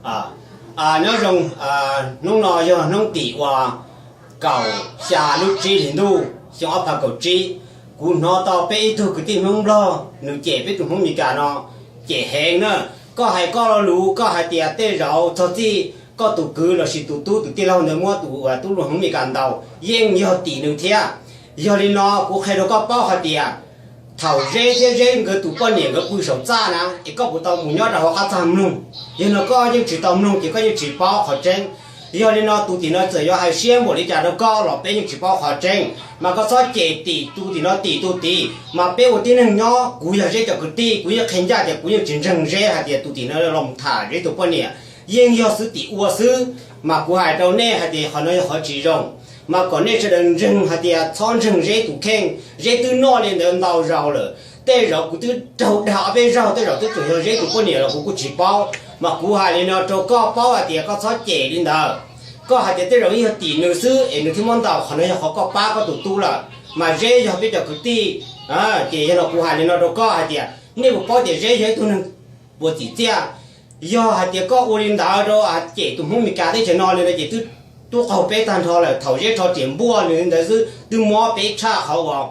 Nyob zoo, hnub no yog hnub tim uas kaum xya lub tsib hlis ntuj xyoo ob phav kaum tsib. Kuv hnov tau peb ib tug kwv tij Hmoob Nplog nws cem peb tus Hmoob Meskas no, cem heev na. Koj hais koj lo lus, koj hais tias tej zaum txog txij koj tus kwv lossis tus tub tus tij laug ntawd muab tus tub hluas Hmoob Meskas ntaus yeej yog tim nws thiab. Yog li no kuv qhia rau koj paub hais tias thaum Zeb thiab Zeb nkawd tus poj niam nkawd pw saum txaj na, es koj puas tau mus nyob rau hauv qab txaj mloog? Yog no koj yeej tsis tau mloog ces koj yeej tsis paub qhov tseeb. Yog li no tus tim no txawm yuav hais siab npaum li cas rau koj los peb yeej tsis paub qhov tseeb, mas koj txhob cem tim tus tim no tim tus tid, mas peb ua tib neeg nyob, kuv yog Zeb cov kwv tij, kuv yeej qhia ncaj tias kuv yeej tsis ntseeg Zeb hais tias tus tim no los mus tham Zeb tus poj niam, yeej yog xwb tim ua xwb. Mas kuv hais rau nej hais tias qhov no yog qhov tsis zoo, mas kom nej sawv daws ntseeg hais tias txhob ntseeg Zeb tus kheej. Zeb twb noj li ntawd ntau zaus lawm, tej zaum kuv twb raug dag ob peb zaug, tej zaum twb tseem yog Zeb tus poj niam los kuv kuj tsis paub. Mas kuv hais li no rau koj paub hais tias koj txhob cem li ntawd. Koj hais tias tej zaum yog tim nws xwb es nws thiaj muab ntaus, qhov no yog qhov koj pab koj tus tub lawm, mas Zeb yog peb cov kwv tij. Ces yog no kuv hais li no rau koj hais tias nej puas paub tias Zeb yog ib tug neeg puas txim txiaj? Yog hais tias koj ua li ntawd rau cem tus Hmoob Meskas teb chaws no li ntawd ces twb tub qaug peb tag nrho lawm. Thaum Zeb rho riam npuaj nws li ntawd xwb twb mob peb tshaj qhov uas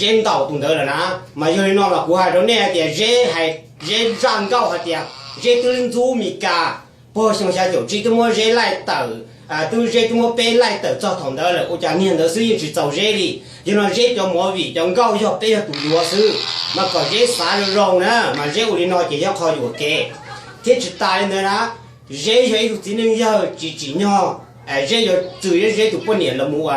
Zeb ntaus tus ntawd lawm na. Mas yog li no mas kuv hais rau nej hais tias Zeb hais, Zeb zaj nkauj hais tias Zeb twb ntxub Meskas puag xyoo xya caum tsib twb muab Zeb laij tawm, twb Zeb twb muab peb laij tawm txog thaum ntawd lawm, ua cas niag ntawd xwb yeej tsis txaus Zeb li. Yog no Zeb cov movie cov nkauj yog peb yog tus yuav xwb, mas kom Zeb xav zoo zoo na, mas Zeb ua li no ces yog qhov yuam kev. Thiab tsis tas li ntawd na, Zeb yog ib tug txiv neej yawg tsis tsim nyog Zeb yuav txwm Zeb tus poj niam los mus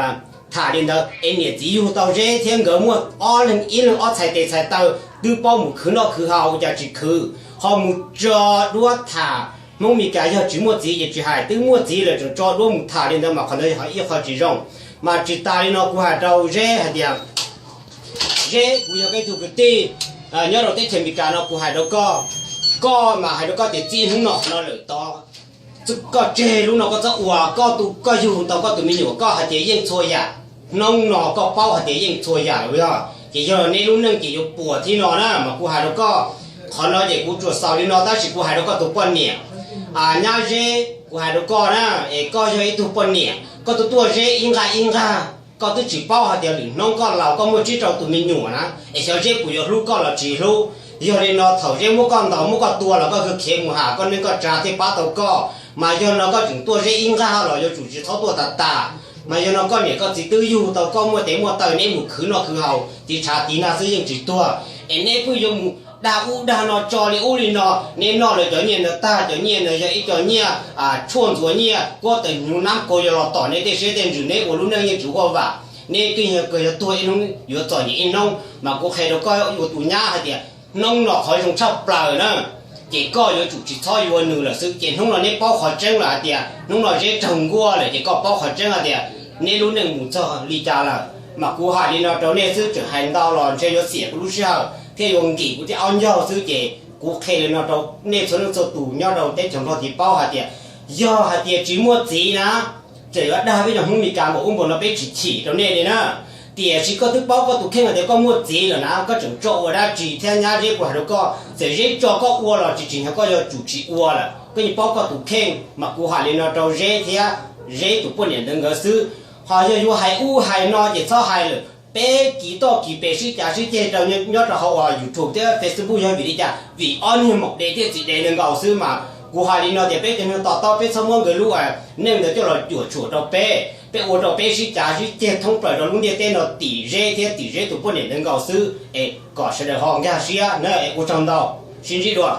tham li ntawd es niam txiv yug tau Zeb thiab nkawd muaj ob leeg, ib leeg ob txhais tes txhais taw, twb paub mus khwv noj khwv haus ua cas tsis khwv, ho mus tso duab tham Hmoob Meskas, yog tsis muaj txiv ces tsis hais, twb muaj txiv lawm tseem tso duab mus tham li ntawd mas qhov ntawd yog ib qho tsis zoo. Mas tsis tas li no kuv hais rau Zeb hais tias Zeb, kuv yog koj ib tug kwv tij nyob rau teb chaws Amelikas no, kuv hais rau koj, koj mas hais rau koj tias txij hnub no qhov no lawm tod, koj tseg lub no koj txhob ua, koj tu koj yug tau koj tus me nyuam koj hais tias yeej txhua yam, hnub no koj paub hais tias yeej txhua yam lawm yog, ces yog neb lub neej ces yuav puas thiab no na. Mas kuv hais rau koj, qhov no ces kuv tsuas xaus li no tab sis kuv hais rau koj tus poj niam, nyab Zeb, kuv hais rau koj na, es koj yog ib tug poj niam koj tuaj tuaj Zeb ib nqaj ib nqaj, koj twb tsis paub hais tias lwm hnub koj laus koj muaj tsib rau tus me nyuam na, es xyov Zeb puas yuav hlub koj los tsis hlub. Yog li no thaum Zeb muab koj ntaus muab koj tua los koj kawg khiav mus ham koj neej koj tsav thiaj pab tau koj, mas yog no koj tseem tuaj Zeb ib nqaj los yuav tsum tsis txhob tuaj tas tas. Mas yog no koj niam koj txiv twb yug tau koj muaj tes muaj taw, neb mus khwv noj khwv haus tiv tshav tiv nag xwb yeej tsis tuag, es neb pheej yuav mus dag ub dag no tso li ub li no, neb noj lawv cov nyiaj ntawd tag, cov nyiaj ntawd yog ib co nyiaj tshuaj ntxuav nyiaj, kuab tawm hnyuv nab kaus yog los tom neb tej siab tej ntsws, neb ua lub neej yeej tsis huaj vam, neb twb yog kawg yog tuag ib hnub yuav txom nyem ib hnub. Mas kuv qhia rau koj ua tus nyab hais tias hnub no qhov zoo tshaj plaws na, ces koj yuav tsum tsis txhob yuav nws lawm xwb. Ces hnub no neb paub qhov tseeb lawm hais tias hnub no Zeb raug nkuaj lawm ces koj paub qhov tseeb hais tias neb lub neej mus txog li cas lawm. Mas kuv hais li no rau nej xwb, tseem hais ntau los ntshe yuav xiam kuv lub sij hawm thiab yuav nkim kuv tej ob ncaug xwb. Ces kuv qhia li no rau nej txhua leej txhua tus nyob rau teb chaws Nplog thiaj paub hais tias yog hais tias tsis muaj txiv na, tseem yuav dag peb cov Hmoob Meskas npaum ub npaum no peb tsis chim rau nej li na. Tiam sis koj twb paub koj tus kheej hais tias koj muaj txiv lawm na, koj tseem tso ua dab tsi thiab? Nyab Zeb, kuv hais rau koj, txawm Zeb tso koj ua los tsis tsim nyog koj yuav tsum tsis ua lawm, koj yeej paub koj tus kheej. Mas kuv hais li no rau Zeb thiab Zeb tus poj niam ntawd nkawd xwb. Ho yog yuav hais ub hais no ces txhob hais lawm. Peb kis toj kis pes sib cav sib ceg rau nyob rau hauv uas YouTube thiab Facebook yog vim li cas? Vim ob niag maum dev thiab txiv dev ntawd nkaus xwb. Mas kuv hais li no tias peb cov neeg to taub peb txhob muab nkawd lub neej ntawd coj los cuam tshuam rau peb, peb ua rau peb sib cav sib ceg thoob plaws rau lub ntiaj teb no tim Zeb thiab tim Zeb tus poj niam ntawd nkaus xwb. Es kom sawv daws ho nkag siab na, es ua tsaug ntau, sib ntsib dua.